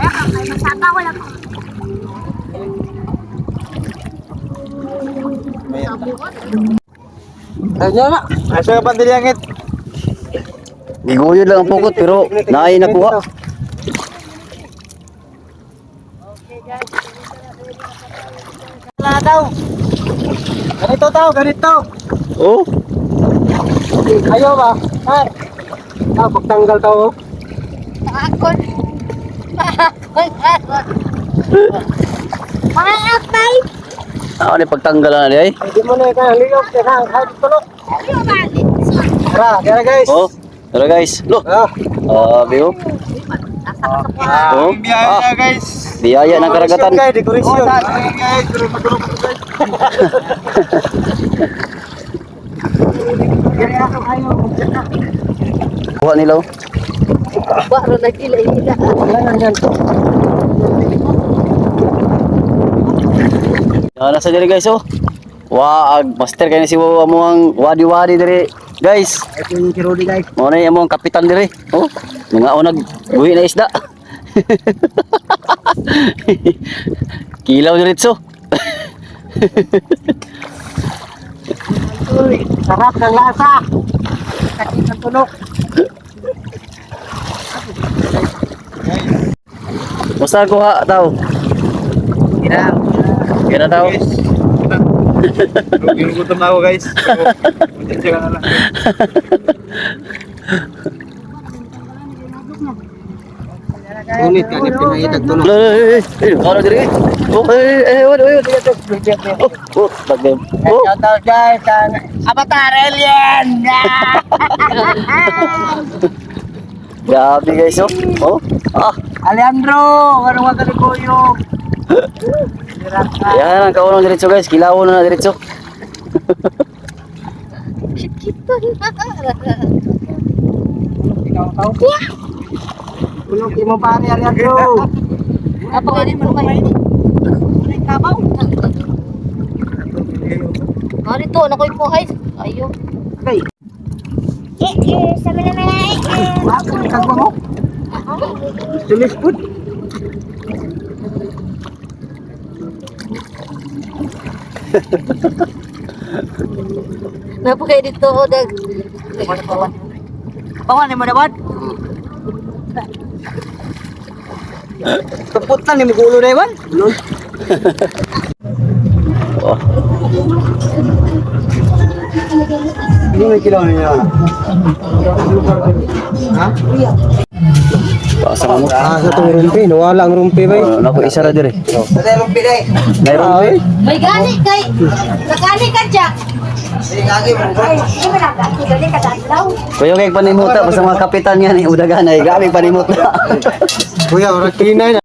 Ay, masapa ko lang. Ano na? Asa ka pandiliyangit? Giguyod lang ang pukot pero naay nakuha. Wala daw. Ganito daw, ganito. Oh, Ayaw ba? Ay. Pagtanggal daw. Oh. Maakon. Mga akbay. ako ni pagtanggal na ay. Hindi mo na kaya liyok. Kahit tulog. Ano ba? Tara guys. Oh, tara guys. Look. Biyo. Oh, Biyaya guys. biyaya ng karagatan. Dekorasyon. Kuha nila oh. Baro na kila-ila. Yan nasa diri guys oh. Waag master kay si Wawa mo ang wadi-wadi diri guys. Ito yung kirodi guys. Mo na yung among kapitan diri. Oh, mga unag buhi na isda. Kilaw diretso. Uy, sarap ng lasa. Sakit ng tunog. Musta kuha tao? Kira. Kira tao. Ginugutom na ako guys. Diyan na lang. Ulit ka ni pinahitag tunog. Karo diri. Oh, wala. Oh, bagay. Oh, Shout out guys sa Avatar Alien. grabe guys oh. Oh, Alejandro, ano ka ni Kuyo? yan ang kaunong diretso guys. Kilawon na diretso. Ulog mo pa ni Alejandro. Apa kayo mo kayo? Ay kabaw. Dito, ano ko po ay? Ayo. Okay. Sabi na na Ako kagwa mo. Tulis put. Napa kayo dito o dag? Pawan mo dapat. Kaputan ni mugulo na iwan. Oh. Ini may kilaw niya. Ha? Pasa mo. Sa itong rumpi, nawala ang rumpi ba? Naku isa ra dire. Sa rumpi na eh. Mayroon eh. May gani kay. Nagani ka Jack. Sige kagi mo. Ay, hindi mo lang gani ka daw. Kuya kay panimuta basta mga kapitan yan eh udagan ay gabi panimuta. Kuya, orang kinay na.